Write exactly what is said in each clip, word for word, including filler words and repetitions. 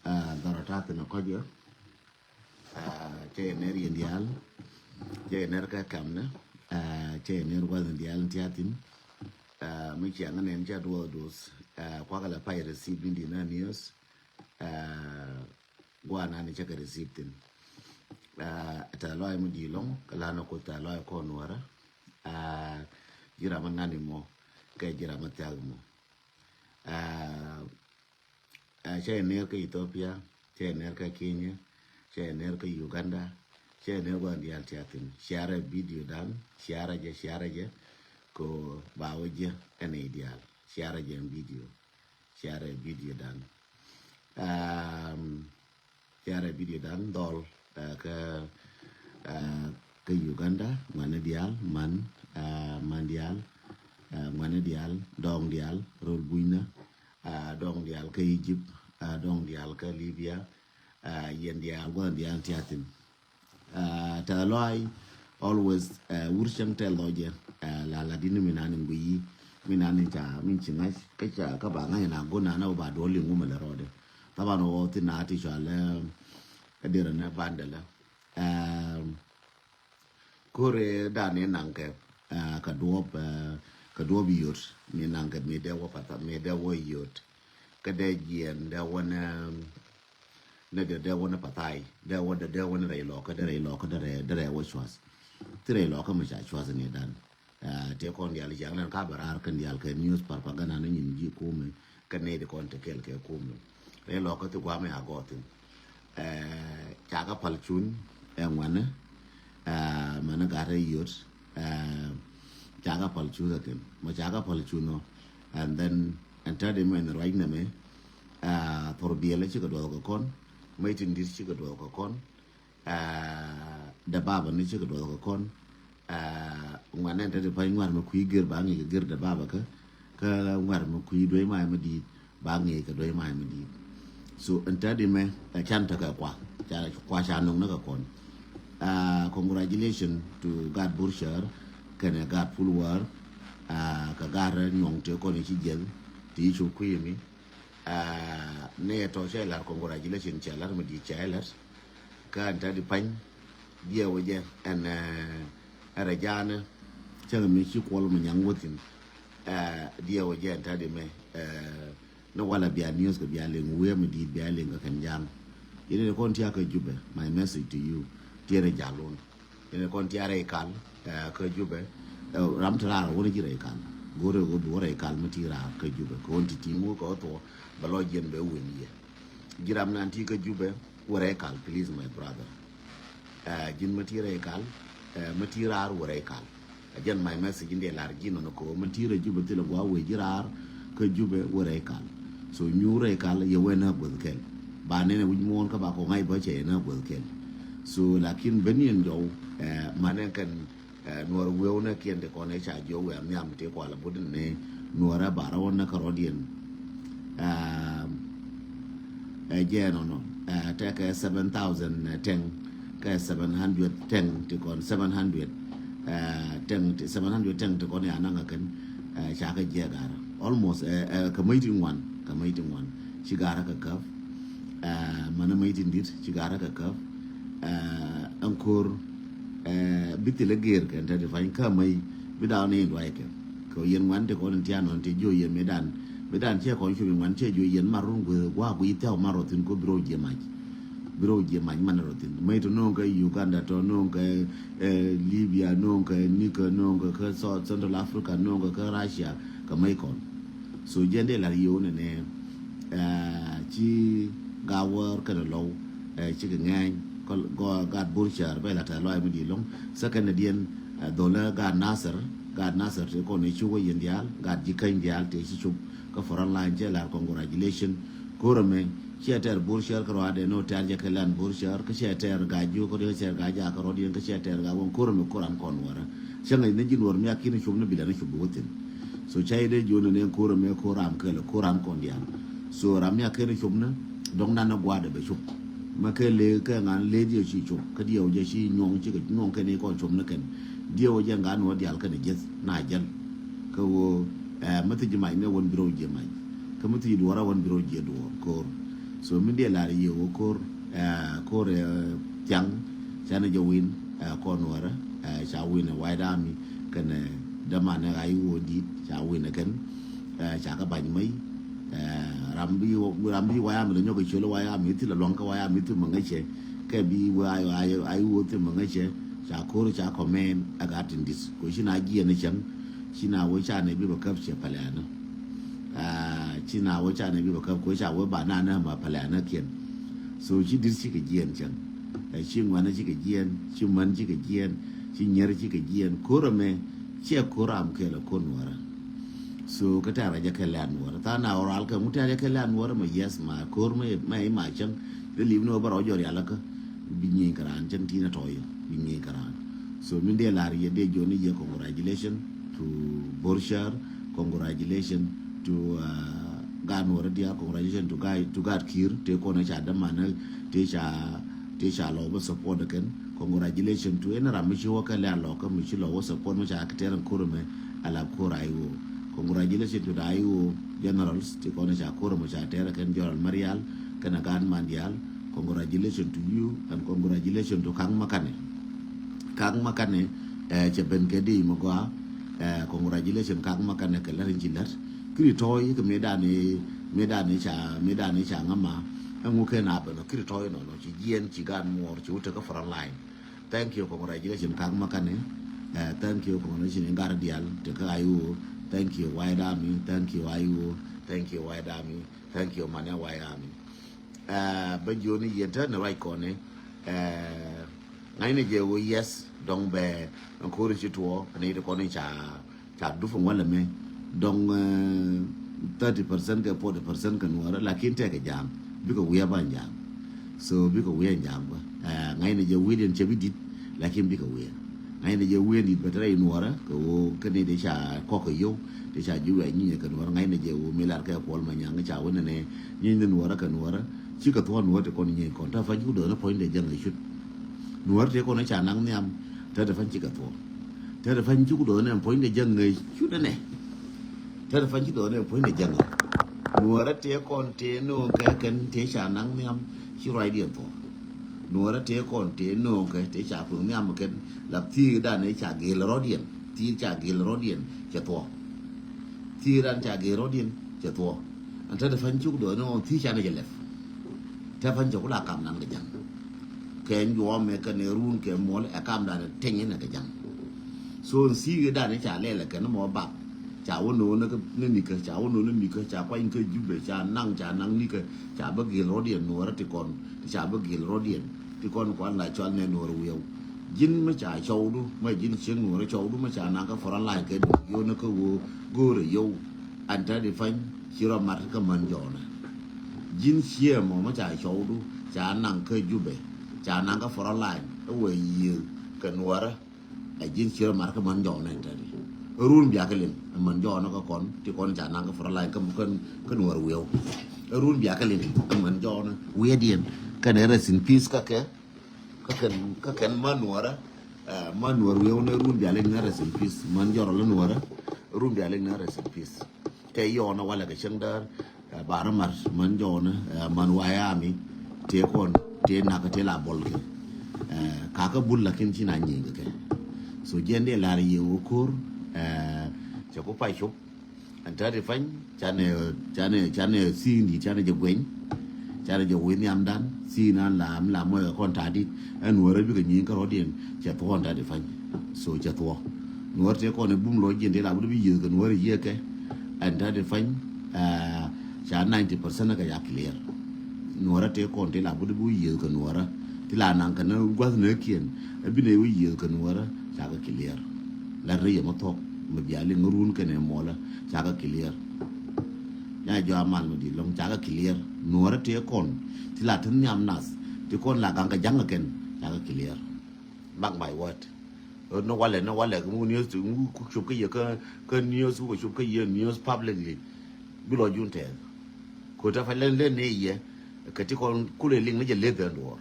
Dhɔrɔ ta̱a̱ thi̱n ɛ kɔc ɣä. Cɛ yɛ ner yɛn diaal. Cɛ yɛ ner kɛ kɛmnɛ. Cɛ yɛ ner gua̱th in diaal in tia̱a̱ thi̱n. Mi ciaŋ nɛn cɛ duɔth duɔth. Kuakɛ la pay receipt ni di na news. Gua̱a̱ nani cɛ kɛ receipt thi̱n. Tɛ lɔac mi di lɔŋ kɛ la nɔ kuth tɛ lɔac kɔn wärä. Ji̱ ram mi ŋani mɔ kɛ ji̱ ram mi thiak mɔ. Cɛ yɛ ner kä Ethiopia, cɛ yɛ ner kä Kenya, cɛ yɛ ner kä Uganda, cɛ yɛ ner gua̱n diaal tia̱a̱ thi̱n. Share video dan, share jɛ, share jɛ. Ko ba wä jɛ ɛn i̱ diaal. Share jɛ ɛn video. Share video dan. Share video dan dhɔl kä kä Uganda, ŋuani diaal, man, man diaal, ŋuani diaal, dɔŋ diaal, rol bui̱nä, dɔŋ diaal kä Egypt, dɔŋ diaal kä Libya, yɛn diaal gua̱n diaal tia̱a̱ thi̱n. Tɛth lɔac always wur cäŋ tɛth lɔcɛ. La la dini mi nani ŋuiyi mi nani ca mi ci ŋa̱c kä ca kä ba ŋa̱c na gon nani wä ba duɔl liŋ wumɛ lɛ rɔɔdɛ. Thaban wä thi na ti cɔal ɛ dirɛ nɛ bandɛ lɛ. Kore dan ni naŋkɛ kɛ duɔp kɛ duɔp yot mi naŋkɛ mi dɛ wä patha mi dɛ wä yot. Kä dee jiɛn dee wä nɛ nɛ dee dee wä nɛ pathai dee wä dee dee wä nɛ rɛy lɔkä dee rɛy lɔkä dee rɛy dee rɛy wä cuath. Thi rɛy lɔkä mi ca cuath ni dan. Tëë kɔn diaal jiaŋ nɛn ka bɛ raar kɛn diaal kɛ news propaganda ni nyin ji̱ kumɛ kɛ nɛy di kɔn te kɛl kɛ kumɛ. Rɛy lɔkä thi guamɛ a gɔɔthin. Cakɛ pal cun ɛ ŋuanɛ. Mɛn gat rɛy yot. Cakɛ pal cun ɛ kɛn mɔ cakɛ pal cun ɔ. And then ɛn tɛt imɛ ni ruac nɛmɛ. Thor biɛl cikɛ duɔth kɛ kɔn. Mɛ tin dit cikɛ duɔth kɛ kɔn. Dɛ baba ni cikɛ duɔth kɛ kɔn. Ŋuanɛ ɛn tɛt ipa̱ny ŋuar mɛ kui̱ gir ba ŋi̱i̱ kɛ gir dɛ baba kä kä ŋuar mɛ kui̱ duec mac mɛ di̱i̱t. Ba ŋi̱i̱c kɛ duec mac mi di̱i̱t. So ɛn tɛt imɛ ɛ can tekɛ kua ca kua ca no̱ŋ ni kɛ kɔn. Congratulation to gat Burchar kɛnɛ gat Pulwar. Kɛ gat rɛ nyuɔ̱ŋ tëë kɔn i̱ ci jiɛth ti i̱ cop kui̱ imi. Ni ɛ tɔ cɛ lar congratulation cɛ lar mi di̱i̱t cɛ lar. Kä ɛn tɛt ipa̱ny diɛ wä jɛ ɛn ɛ rɛ jaanɛ cɛ mi ci kuɔl mi nyaŋ wä thi̱n. Diɛ wä jɛ ɛn tɛt imɛ. Ni wala bia news kɛ bia liŋ wi̱i̱ mi di̱i̱t bia liŋ kɛ kɛn ja̱a̱ŋ. Yɛn ni kɔn tia̱a̱ kä Jubɛ, my message to you. Tiɛɛrɛ ja̱a̱ŋ lon. Yɛn ni kɔn tia̱a̱ rɛy kal kä Jubɛ. Ram ti raar wä ni ji̱ rɛy kal. Go̱rɛ wä bi wä rɛy kal mi ti raar kä Jubɛ kɛ wä ti ti ŋu kɛ wä thuɔ bɛ lɔ jiɛn bɛ win yɛ. Ji̱ ram nan ti kä Jubɛ wä rɛy kal, please my brother. Ji̱n mi ti rɛy kal mi ti raar wä rɛy kal. Ɛ jɛn my message in dee lar ji̱n nɔnɔ ko mi ti rɛy Jubɛ thilɛ gua̱a̱ wee ji̱ raar kä Jubɛ wä rɛy kal. So nyu rɛy kal yɛ wee nä guäth kɛl. Ba nɛn ɛ wi̱c muɔ̱ɔ̱n kä ba kɔŋ ŋa̱c bä cɛ yɛ nä guäth kɛl. So lakin ben yɛn jɔw manɛ kɛn nuɔr wee wä nä kiɛn ti kɔn ɛ ca jiɔ wee a nhiam ti kual a but ni nuɔr ɛ ba rɔ wä nä kä rɔ̱diɛn. Ɛ jɛ nɔnɔ ɛ tɛkɛ seven thousand tɛŋ kɛ seven hundred tɛŋ ti kɔn seven hundred tɛŋ ti seven hundred tɛŋ ti kɔn ya naŋ kɛn. Ca kɛ jiɛ gar almost ɛ kɛ mɛy ti ŋuan kɛ mɛy ti ŋuan ci gar kɛ käp. Mɛn mɛy ti dit ci gar kɛ käp. Ɛn ko̱r bi thilɛ gër kɛn te ti pany kä mɛy bi daw ni in duay kɛ kɛ yɛn ŋuan ti kɔn in tian nɔn ti jiɔ yɛn mi dan mi dan cɛ kɔn cup in ŋuan cɛ jiɔ yɛn mar run guɛ guak guiy thiaw mar rɔ thin ko bi rɔ jiɛ mac. Bi rɔ jiɛ mac man rɔ thin mɛy to no̱o̱ŋ kɛ Uganda to no̱o̱ŋ kɛ Libya no̱o̱ŋ kɛ Niger no̱o̱ŋ kɛ kɛ South Central Africa no̱o̱ŋ kɛ kɛ Russia kɛ mɛy kɔn. So jɛn dee lar yio̱w nɛ nɛ ci ga wäär kɛnɛ lɔw ci kɛ ŋɛny. Gat Burchar bɛ la tɛ lɔac mi di lɔŋ. Second diɛn dholɛ gat Nasir gat Nasir ti kɔn i̱ cuk wä yɛn diaal gat ji̱ käny diaal ti ci cuk kä front line cɛ lar congratulation. Ko̱r ɛmɛ ciɛ tɛr Burchar kä rɔadɛ ni wä tɛr jɛ kɛ lan Burchar kä ciɛ tɛr gat ji̱ kä rɔadɛ ciɛ tɛr gat jak kä rɔadɛ kä ciɛ tɛr gat wä ko̱r ɛmɛ ko̱r an kɔn wärä. Cäŋ ni ji̱n wär mi a ki̱n cop ni bi lɛn cop bi wä thin. So ca yɛ dee jiɔn ni ko̱r ɛmɛ ko̱r ram kɛl ko̱r ram kɔn diaal. So ram mi a kɛn cop ni dɔ̱ŋ nan ni gua̱a̱dɛ bɛ cop. Mɛ kɛ le kɛ ŋa̱n le diɛ ci cop kä diɛ wä jɛ ci nyuɔ̱ŋ ci kɛ nyuɔ̱ŋ kɛn i̱ kɔn cop ni kɛn. Diɛ wä jɛ ŋa̱n wä diaal kɛn jiɛth na jäl. Kä wä ɛ mi thi ji̱ mac ni wän bi rɛw jiɛ mac. Kä mi thi ji̱ duɔɔr a wän bi rɛw jiɛ duɔɔr ko̱r. So min dee lar yɛ wä ko̱r, eh, ko̱r, eh, thiaŋ, canɛ jɛ win, eh, kɔn wärä, eh, ca win ɛ White Army kɛnɛ dämanɛ ɣa̱c wä dit, ca win ɛ kɛn, eh, ca kɛ ba̱ny mäc, eh, ram bi, ram bi White Army lɛ nyɔk kɛ ciöl White Army thil ɛ luaŋ kä White Army thil mɛ ŋäcɛ, kɛ bi wä ay, ay, ay wä thil mɛ ŋäcɛ, ca ko̱r ca kɔmɛn ɛ gat tin dit. Kɛ ci na jiɛn ɛ cäŋ, ci na wä ca nɛ bi bɛ käp cɛ pɛlɛ anä. Ah, ci na wä ca nɛ bi bɛ käp kɛ ca wä ba na nɛ ma pɛlɛ anä kiɛn. So ci dir ci kɛ jiɛn cɛn. Eh, ci ŋuanä ci kɛ jiɛn, ci män ci kɛ jiɛn, ci nyɛr ci kɛ jiɛn. Ko̱r ɛmɛ ciɛ ko̱r ram kɛl ɛ ko̱r nuɔrä. So kä tɛ̈r a jɛ kɛ lɛ nuɔrä. Tha na wä ral kɛ ŋu tɛ̈r a jɛ kɛ lɛ nuɔrä ma yes ma ko̱r mɛ, mɛ ma cäŋ. Dee lip ni wä bä rɔ jɔ rial kä. Bi nyieny kɛ raan cäŋ tinɛ tɔy. Bi nyieny kɛ raan. So min dee lar yɛ dee joni yɛ congratulation to Borchar, congratulation to, uh, gan wara dia, congratulation to guy, to God Kir, te kɔn ca dämanä, te ca, te ca lɔ bä support kɛn. Congratulation to ɛn ram mi ci wä kɛ lɛ lɔ kä mi ci lɔ wä support mi ca kɛ tɛr ko̱r mɛ ala ko̱r I O. Congratulation to the I O generals, te kɔn ca ko̱r mɛ ca tɛr kɛn General Marial kɛn a gan man dial. Congratulation to you and congratulation to Kang Makane. Kak Makane, eh, cɛ ben kɛ di mɛ gɔaa, eh, congratulation Kak Makane kɛ lät in ci lät. Kiri tɔy kɛ mëë dan mëë dan ca, mëë dan ca ŋa ma. Ɛŋu kɛ na ben kiri tɔy nɔ nɔ ci jiɛn ci gan muɔr ci wut tekɛ front line. Thank you, congratulation Kak Makane. Eh, thank you, congratulation in gar dial tekɛ I O. Thank you White Army. Thank you I O. Thank you White Army. Thank you Mania White Army. Eh, bä jioni yɛn te ni ruac kɔni. Eh, ŋa̱cnɛ jɛ wä yes dɔŋ bɛ ɛn ko̱ri ci tuɔ ɛn iti kɔni ca, ca dup ɛn wälɛ mi dɔŋ, eh, thirty percent kɛ forty percent kɛ nuɔrä lakin tɛkɛ ja̱a̱ŋ bikɛ wi̱i̱ a ban ja̱a̱ŋ. So bikɛ wi̱i̱ ɛn ja̱a̱ŋ bä. Eh, ŋa̱cnɛ jɛ wi̱i̱ diɛn cɛ bi dit lakin bikɛ wi̱i̱. Ŋa̱cnɛ jɛ wi̱i̱ ɛn dit bɛ te rɛy nuɔrä kɛ wä kä ni dee ca kɔk kɛ yio̱w dee ca ji̱ wɛ̈c nyinyɛ kɛ nuɔrä. Ŋa̱cnɛ jɛ wä mi lar kɛ puɔl ma nyaŋ ca wä nɛnɛ nyinyni nuɔrä kɛ nuɔrä. Cikɛ thuɔ̱k nuɔ̱ɔ̱r ti kɔn nyieny kɔn. Tɛ pa̱ny cuk do̱o̱nɛ puɔ̱nydɛ jäŋ ɛ cut. Nuɔ̱ɔ̱r ti kɔn ca naŋ nhiam. Tɛ ti pa̱ny cikɛ thuɔ̱k. Tɛ ti pa̱ny cuk do̱o̱nɛ puɔ̱nydɛ jäŋ ɛ cut ɛnɛ. Tɛ ti pa̱ny cuk do̱o̱nɛ puɔ̱nydɛ jäŋ ɛ. Nuɔ̱ɔ̱rä ti kɔn ti no̱o̱ŋ kɛ kɛn ti ca naŋ nhiam. Ci ruacdiɛn thuɔ̱k. Nuɔ̱ɔ̱rä ti kɔn ti no̱o̱ŋ kɛ ti ca kuŋ nhiam kɛn. La thi̱i̱k dan ca gil rɔ̱diɛn. Thi̱i̱k ca gil rɔ̱diɛn cɛ thuɔ̱k. Thi̱i̱k dan ca gil rɔ̱diɛn cɛ thuɔ̱k. Ɛn te ti pa̱ny cuk dɔɔni ɣɔn thi̱i̱ canɛ jɛ lɛp. Te pa̱ny cɛ ku la kam nan kɛ ja̱ŋ. Kɛ ɛn juɔmɛ kɛnɛ run kɛ muɔl ɛ kam dan ɛ teny inɛ kɛ ja̱ŋ. So ɛn thi̱i̱k dan ca lɛl ɛ kɛn mɔ bak. Ca wä no̱o̱n ni nikä, ca wä no̱o̱n ni nikä, ca kuany kä Jubɛ, ca naŋ, ca naŋ nikä, ca bä gil rɔ̱diɛn nuɔ̱ɔ̱rä ti kɔn, ti ca bä gil rɔ̱diɛn ti kɔn kuan la cɔal nɛ nuɔ̱ɔ̱rä wiɛw. Ji̱n mi ca cɔwdu, mi ji̱n cieŋ nuɔ̱ɔ̱rä cɔwdu, mi ca naŋ kä front line kɛ duŋ yonä kä ɣöö go̱o̱rä yio̱w. Ɛn te di pa̱ny ci rɔ mat kä män jɔɔnä. Ji̱n ciëë mɔ mi ca cɔwdu ca naŋ kä Jubɛ, ca naŋ kä front line ɛ wee yiëëth kɛ nuɔ̱ɔ̱rä. Ɛ ji̱n ci rɔ mat kä män jɔɔnä ɛn te di. Ɛ run biakä liŋ ɛ män jɔɔnä kä kɔn ti kɔn ca naŋ kä front line kä, kä, kä nuɔ̱ɔ̱rä wiɛw. Ɛ run biakä liŋ ɛ män jɔɔnä wiɛdiɛn kɛnɛ rest in peace kä kɛ. Kä kɛn, kä kɛn män nuɔ̱ɔ̱rä, eh, män nuɔ̱ɔ̱rä wi̱i̱ wä ni run bia lek ni rest in peace. Män jɔrɔ lä nuɔ̱ɔ̱rä, run bia lek ni rest in peace. Kɛ yɔɔnä walɛ kɛ cäŋ däär, eh, barä mat, män jɔɔnä, eh, män wayami, tëë kɔn, tëë nakä, tëë la bɔl kɛ. Eh, kakä bul lakin ci na nyieny kɛ kɛ. So jiɛn dee lar yie wä ko̱r, eh, cɛ ku pay cop. Ɛn te di pa̱ny, canɛ, canɛ, canɛ thi̱i̱n di̱t, canɛ jɛ gueny. Canɛ jɛ wee nhiamdan, thi̱i̱n an la, mi la mɔc kɛ kɔn ta̱a̱ di̱t. Ɛn nuɔ̱ɔ̱rä bikɛ nyieny kä rɔ̱diɛn, cɛ thuɔ̱k ɛn te di pa̱ny. So cɛ thuɔ̱k. Nuɔ̱ɔ̱rä tëë kɔn ɛ bum lɔc jiɛn tëë la bä di bi yiëëth kɛ nuɔ̱ɔ̱rä yiëëkɛ. Ɛn te di pa̱ny, eh, ca ninety percent kɛ ca clear. Nuɔ̱ɔ̱rä tëë kɔn tëë la bä di bi yiëëth kɛ nuɔ̱ɔ̱rä. Ti la naŋ kɛ ni gua̱th ni kiɛn. Ɛ bi ni wä yiëëth kɛ nuɔ̱ɔ̱rä, ca kɛ clear. La rɛy ɛmɔ thuɔ̱k, mɛ bia liŋ run kɛnɛ muɔlä, ca kɛ clear. Nya jɔa mal mɛ di lɔŋ, ca kɛ clear. Nuɔ̱ɔ̱rä tëë kɔn, ti la ti nhiam nath, ti kɔn la gaŋ kɛ ja̱ŋ kɛn, ca kɛ clear. Mark my word. Ɛ ni walɛ, ni walɛ, ŋu news, ŋu ku cop kä yɛ kä, kä news, ku cop kä yɛ news publicly. Bi lɔ jun tɛth. Ko ta fa lɛn lɛn ni yɛ, kɛ ti kɔn kulɛ liŋ ni jɛ leth ɛn duɔr.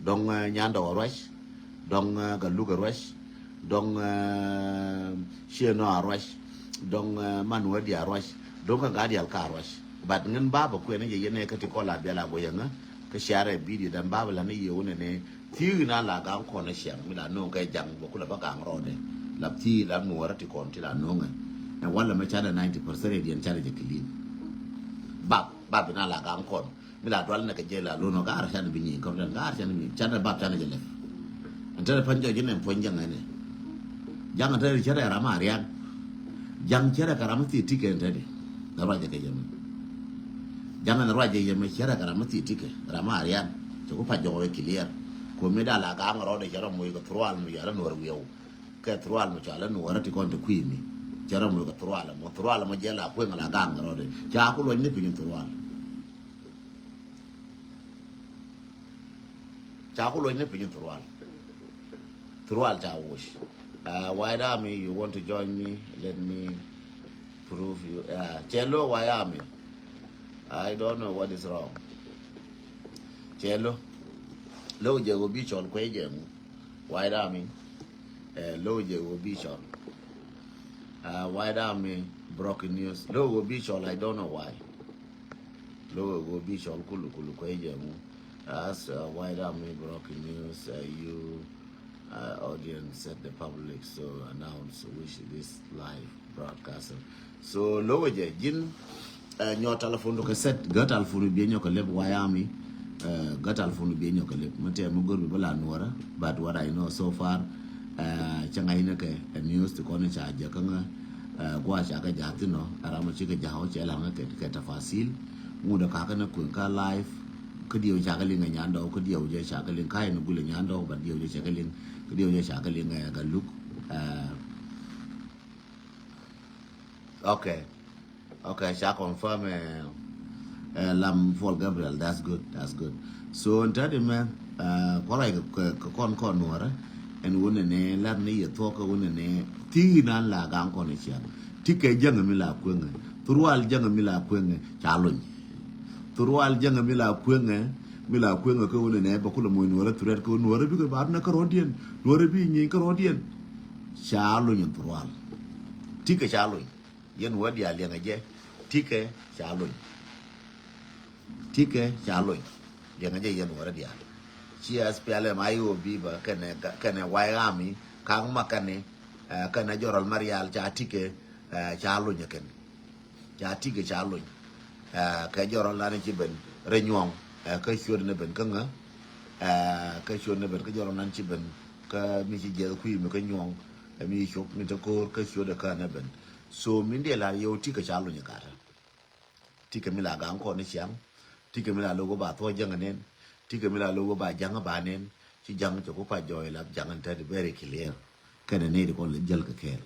Dɔŋ, eh, Nyandɔk a ruac, dɔŋ, eh, Galuk a ruac, dɔŋ, eh, Cienɔ a ruac, dɔŋ, eh, Manuɛdi a ruac, dɔŋ kä Gadial ka a ruac. But ŋän bapä kuɛn ni jɛ yɛn ɛ kä ti kɔn la biɛl a guɔyɛ ŋä. Kä share video dan bapä la ni yɛ wunɛ ni thi̱i̱ na la gaŋ kɔn ni ciɛŋ mi la no̱o̱ŋ kɛ jaŋ bä kulɛ bä gaŋ rɔɔdɛ. La thi̱i̱ la nuɔrä ti kɔn ti la no̱o̱ŋɛ. Ɛ walɛ mɛ canɛ ninety percent ɛ diɛn canɛ jɛ clean. Bap bap na la gaŋ kɔn mi la dual nɛ kɛ jɛ la lo̱n ɔ gaar canɛ bi nyiŋ kɔn dan gaar canɛ mi canɛ bap canɛ jɛ lɛp. Ɛn tɛrɛ pan jɔc inɛ puɔ̱ny jaŋ ɛnɛ. Jaŋ ɛn tɛrɛ cɛrɛ ram a rian. Jaŋ cɛrɛ kɛ ram a thiee tikɛ ɛn tɛrɛ. Ɛ ruacɛ kɛ jɛ mɛ. Jaŋ ɛn ruacɛ jɛ mɛ cɛrɛ kɛ ram a thiee tikɛ ram a rian. Cɛ ku pa jɔk ɛ clear. Ku mi da la gaŋ rɔɔdɛ cɛ rɔ moc kɛ thurual mi yɔal ɛ nuɔr wiɛw. Kɛ thurual mi cɔal ɛ nuɔr ɛ ti kɔn ti kui̱ mi. Cɛ rɔ moc kɛ thurual mɔ thurual mɔ jɛ la kueŋ la gaŋ rɔɔdɛ ca ku luɔc ni piny thurual. Ca ku luɔc ni piny thurual. Thurual ca wuc. Uh, White Army, you want to join me? Let me prove you. Uh, cɛ lo White Army. I don't know what is wrong. Cɛ lo. Lo jɛ go bi cɔl kuɛ jɛ ŋu. White Army. Uh, lo jɛ go bi cɔl. Uh, White Army broken news. Lo go bi cɔl, I don't know why. Lo go bi cɔl kulu kulu kuɛ jɛ ŋu. As uh, White Army broken news, uh, you uh, audience set the public so announce which this live broadcast. So lo jɛ jin uh, nyɔ telephone to kɛ set gɛ telephone bi nyɔ kɛ lep White Army. Uh, gɛ telephone bi nyɔ kɛ lep mɛ tɛ mɛ gor bi bɛ la nuɔrɛ. But what I know so far, uh, cɛ ŋa̱c ni kɛ ɛ news ti kɔn ca jɛ kä ŋa. Uh, gua ca kɛ ja̱ thin ɔ ɛ ram ɔ ci kɛ ja̱ ɔ cɛ la ŋa kɛ kɛ tafasil. Ŋut ɛ kakä ni kueŋ kä live. Kä diɛw ca kɛ liŋ ɛ nyandɔw kä diɛw jɛ ca kɛ liŋ ka̱ in gul ɛ nyandɔw, but diɛw jɛ ca kɛ liŋ kä diɛw jɛ ca kɛ liŋ ɛ kɛ luk. Uh, okay. Okay, ca confirm ɛ ɛ lam Paul Gabriel. That's good, that's good. So ɛn tɛt imɛ ɛ kua̱r kɛ kɔn kɔn nuɔrɛ. Ɛn wunɛ ni lar ni yɛ thuɔk kɛ wunɛ ni thi̱i̱ nan la gaŋ kɔn ɛ ciaŋ. Ti kɛ jäŋɛ mi la kueŋɛ. Thurual jäŋɛ mi la kueŋɛ ca lony. Thurual jäŋɛ mi la kueŋɛ. Mi la kueŋɛ kɛ wunɛ ni bɛ kulɛ moc nuɔrɛ thurɛt kɛ nuɔrɛ bikɛ bar na kärɔ̱diɛn. Nuɔrɛ bi nyieny kärɔ̱diɛn. Ca lony ɛn thurual. Ti kɛ ca lony. Yɛn wä diaal liɛŋɛ jɛ. Tikɛ ca lony. Tikɛ ca lony. Liɛŋɛ jɛ yɛn wä rɛ diaal. Ci S P L M I O bi bä kɛnɛ kɛnɛ White Army kaŋ ma kɛnɛ ɛ kɛnɛ jɔrɔl ma rial ca tikɛ ɛ ca lony ɛ kɛn. Ca tikɛ ca lony. Ɛ kɛ jɔrɔl lan ci ben rɛ nyuɔŋ ɛ kä ciöt ni ben kä ŋä. Ɛ kä ciöt ni ben kä jɔrɔl lan ci ben kä mi ci jiɛth kui̱ mi kä nyuɔŋ. Ɛ mi cop mi te ko̱o̱r kä ciöt ɛ kä ni ben. So min diɛ lar yɛ wä tikɛ ca lony ɛ gatɛ. Tikɛ mi la gaŋ kɔn ni ciaŋ. Tikɛ mi la lo̱k wä ba thuɔ̱c jäŋ ɛ nɛn. Tikɛ mi la lo̱k wä ba ja̱ŋ ɛ ba nɛn. Ci ja̱ŋ cɛ ku pa jɔɔy la ja̱ŋ ɛn tɛt very clear. Kɛnɛ nɛy ti kɔn lɛ jäl kɛ kɛɛl.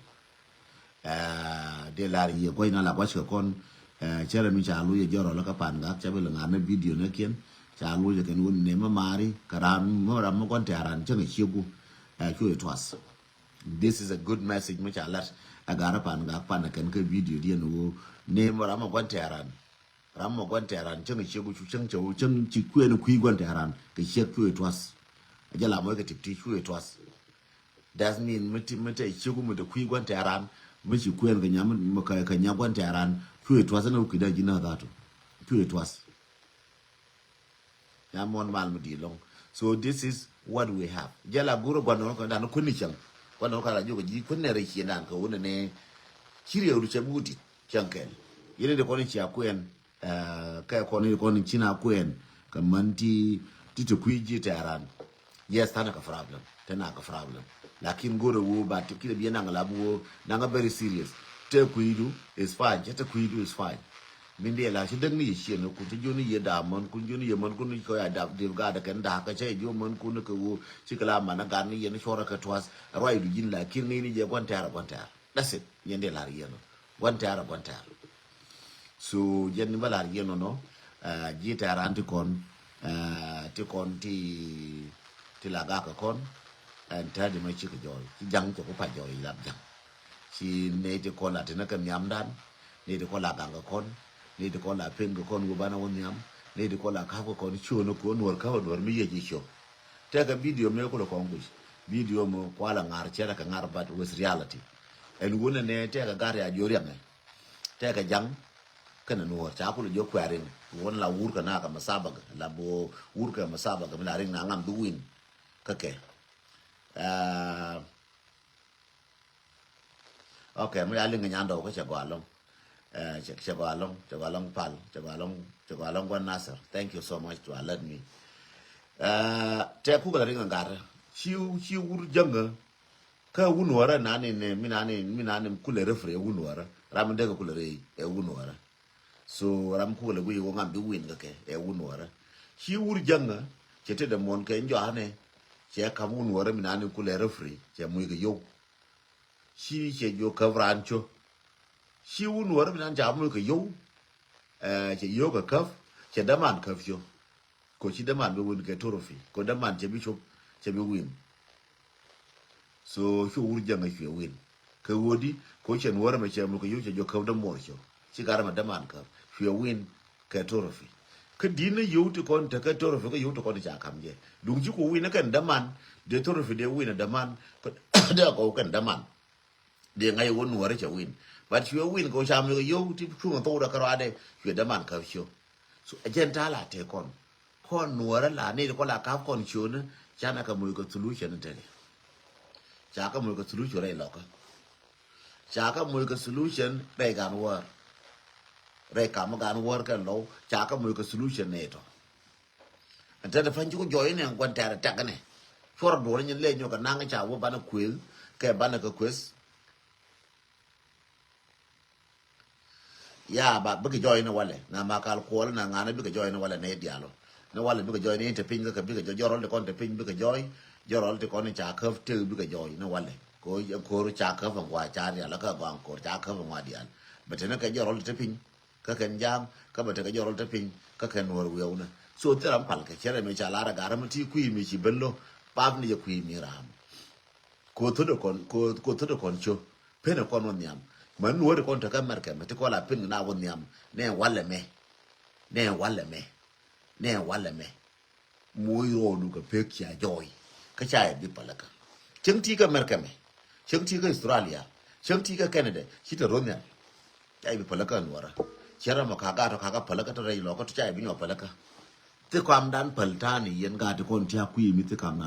Ɛ dee lar yiëë gua̱c na la gua̱c kɛ kɔn. Ɛ cɛrɛ mi ca lo̱c ɛ jɔrɔ lä kä pan gak cɛ bi lɛ ŋa̱r ni video ni kiɛn. Ca lo̱c ɛ kɛn wun nɛmɛ mari kɛ ran mi ram mi gua̱n tɛ̈ran cäŋ ɛ ciegu. Ɛ cu ɛ tuas. This is a good message mi ca lat. Ɛ gat rɛ pan gak pan ɛ kɛn kä video diɛn ɣöö nɛmɛ ram mi gua̱n tɛ̈ran. Ram mi gua̱n tɛ̈ran cäŋ ɛ ciegu cu cäŋ cɛ wä cäŋ ci kuɛn ɛ kui̱ gua̱n tɛ̈ran kɛ ciek cu ɛ tuas. Ɛ jɛ la mɔc kɛ tip ti cu ɛ tuas. That mean mi ti mi te ciegu mi te kui̱ gua̱n tɛ̈ran mi ci kuɛn kɛ nya mi kɛ nya gua̱n tɛ̈ran cu ɛ tuas ɛn ɛ wä kui̱da ji̱n a dhatu. Cu ɛ tuas. Nya muɔ̱n mal mi di̱i̱t lɔ̱ŋ. So this is what we have. Jɛ la go̱r ɛ gua̱n nɔnɔ kɔn dan kuäni cäŋ. Gua̱n nɔnɔ kɔn la jiök ji̱ kuäni rɛy ciëndan kɛ wunɛ ni ci riɛwdu cɛ bi wut di̱t cäŋ kɛl. Yɛn in de kɔn in cia kuɛn ɛ kɛ kɔn in de kɔn in ci na kuɛn kɛ män ti ti te kui̱ ji̱ tɛ̈ran. Yes, thanɛ kɛ problem. Tɛnɛ kɛ problem. Lakin go̱rɛ wu ba ti kidɛ biɛ naŋ la bi wu naŋ a very serious. Tɛ kuidu is fine. Cɛ tɛ kuidu is fine. Min diɛ la ci däk ni yɛ ciɛn kun ci joni yɛ da män kun joni yɛ män kun ni kɔ ya da dil ga da kɛn da ka cɛ jo män kun ni kɛ wu ci kɛ la man a gan ni yɛn cɔrɛ kɛ tuas. Ruai du jin lakin ni ni jɛ guan tɛr guan tɛr. That's it. Yɛn diɛ la yɛn. Guan tɛr guan tɛr. So jɛn ni bä lar yɛn nɔnɔ. Ji̱ tɛ̈ran ti kɔn ti kɔn ti ti la gak kɔn. Ɛn tɛ̈di mɛ cikɛ jɔɔy ci ja̱ŋ cɛ ku pac jɔɔy lat ja̱ŋ. Ci nɛy ti kɔn la ti ni kɛ nhiamdan. Nɛy ti kɔn la gaŋ kɛ kɔn. Nɛy ti kɔn la pen kɛ kɔn wä banɛ wä nhiam. Nɛy ti kɔn la ka̱p kɛ kɔn ciöön kɛ nuɔr ka̱p nuɔr mi yec i̱ ciök. Tɛkɛ video mëë kulɛ kɔn guic. Video mɔ kualɛ ŋa̱r cɛrɛ kɛ ŋa̱r but with reality. Ɛn wunɛ nɛ tɛkɛ gat ya jiö riaŋɛ. Tɛkɛ ja̱ŋ. Kɛnɛ nuɔr ca kulɛ jiök kuɛ̈r in wun la wur kɛ na kɛ masabak la bo wur kɛ masabak mi la riŋ na ŋam bi win. Kä kɛ. Ah, okay, mi ya liŋ kɛ nyan dɔw kä cɛ gɔaa lɔŋ. Eh, cɛ, cɛ gɔaa lɔŋ, cɛ gɔaa lɔŋ pal, cɛ gɔaa lɔŋ, cɛ gɔaa lɔŋ guan Nasir. Thank you so much to alert me. Eh, tɛ kukɛ la riŋ ɛ gat. Ci, ci wur jäŋä. Kä wun wärä nani ni, mi nani, mi nani kulɛ referee wun wärä. Ram mi dee kɛ kulɛ rɛy ɛ wun wärä. So ram kukɛ lɛ guic wä ŋam bi win kɛ kɛ ɛ wun wärä. Ci wur jäŋä cɛ tetdɛ muɔn kɛ jɔanɛ. Cɛ kam wun wärä mi nani kulɛ referee cɛ muc kɛ yow. Ci cɛ jiök käp raan cö. Ci wun wärä mi nani ca muc kɛ yow. Ɛ, cɛ yow kɛ käp. Cɛ däman käp cö. Ko ci däman bi win kɛ trophy. Ko däman cɛ bi cop, cɛ bi win. So cu wur jäŋä cuɛ win. Kɛ ɣöö di ko cɛ nuɔrɛ mɛ cɛ muk kɛ yo̱ cɛ jɔ käp dämuɔr cɔ. Ci garɛ mɛ däman käp cuɛ win kɛ trophy. Kä di̱n ni yo̱ ti kɔn tekɛ trophy kä yo̱ ti kɔn ca kam jɛ. Duŋ ci ku win kɛn däman, dee trophy dee win däman. Dee kɔw kɛn däman. Dee ŋa̱c wä nuɔrɛ cɛ win. But cuɛ win kɛ ca muk kɛ yo̱ ti cuŋ thok dɛ kärɔadɛ cuɛ däman käp cɔ. So a jɛn ta̱a̱ la tëë kɔn. Kɔn nuɔrä la ni kɔn la kap kɔn ciötni. Canɛ kɛ moc kɛ solution tɛni. Ca kɛ moc kɛ solution rɛy lɔkä. Ca kɛ moc kɛ solution rɛy gan wäär. Rɛy kam gan wäär kɛ lɔw ca kɛ moc kɛ solution ni tɔ. Ɛn tɛni pany ci ku jɔy ni ɛn gua̱n tɛɛrɛ tɛk ni. Cuɔr duɔr nyin lɛ nyɔk kɛ naŋ ca wä banɛ kuëth kɛ banɛ kɛ kuëth. Ya ba bikɛ jɔy ni walɛ na ma kal kuɔl na ŋanɛ bikɛ jɔy ni walɛ ni dialo. Ni walɛ bikɛ jɔy ni inte piny kä bikɛ jɔy jɔrɔl ti kɔn ti piny bikɛ jɔy. Jɔrɔl ti kɔn ca käp tek bikɛ jɔy ni walɛ. Ko kor ca käp ŋua ca dial kä gɔaŋ kor ca käp ŋua dial. Bɛ tini kɛ jɔrɔl ti piny kä kɛn jaŋ kä bɛ tekɛ jɔrɔl ti piny kä kɛn nuɔr wiɛw ni. So thil ram pal kɛ cɛ rɛ mi ca lar a gar mi ti kui̱ mi ci ben lo pap ni jɛ kui̱ mi ram. Ko thot kɔn ko ko thot kɔn cho. Pen kɔn wä nhiam. Man wä kɔn te ka America mɛ ti kɔn la pen na wä nhiam. Nɛ walɛ mɛ. Nɛ walɛ mɛ. Nɛ walɛ mɛ. Moc rɔɔdu kɛ pek cia jɔɔy. Kä ca yɛ bi pälä kä. Cäŋ ti kä America mɛ. Cäŋ ti kä Australia. Cäŋ ti kä Canada. Ci te ro nhiam. Ca yɛ bi pälä kä nuɔrä. Cɛ ram mɛ ka gat ɔ ka kä pälä kä te rɛy lɔ kä te ca yɛ bi nyɔ pälä kä. Thi kam dan päl tani yɛn gat kɔn tia kui̱ mi thi kam na.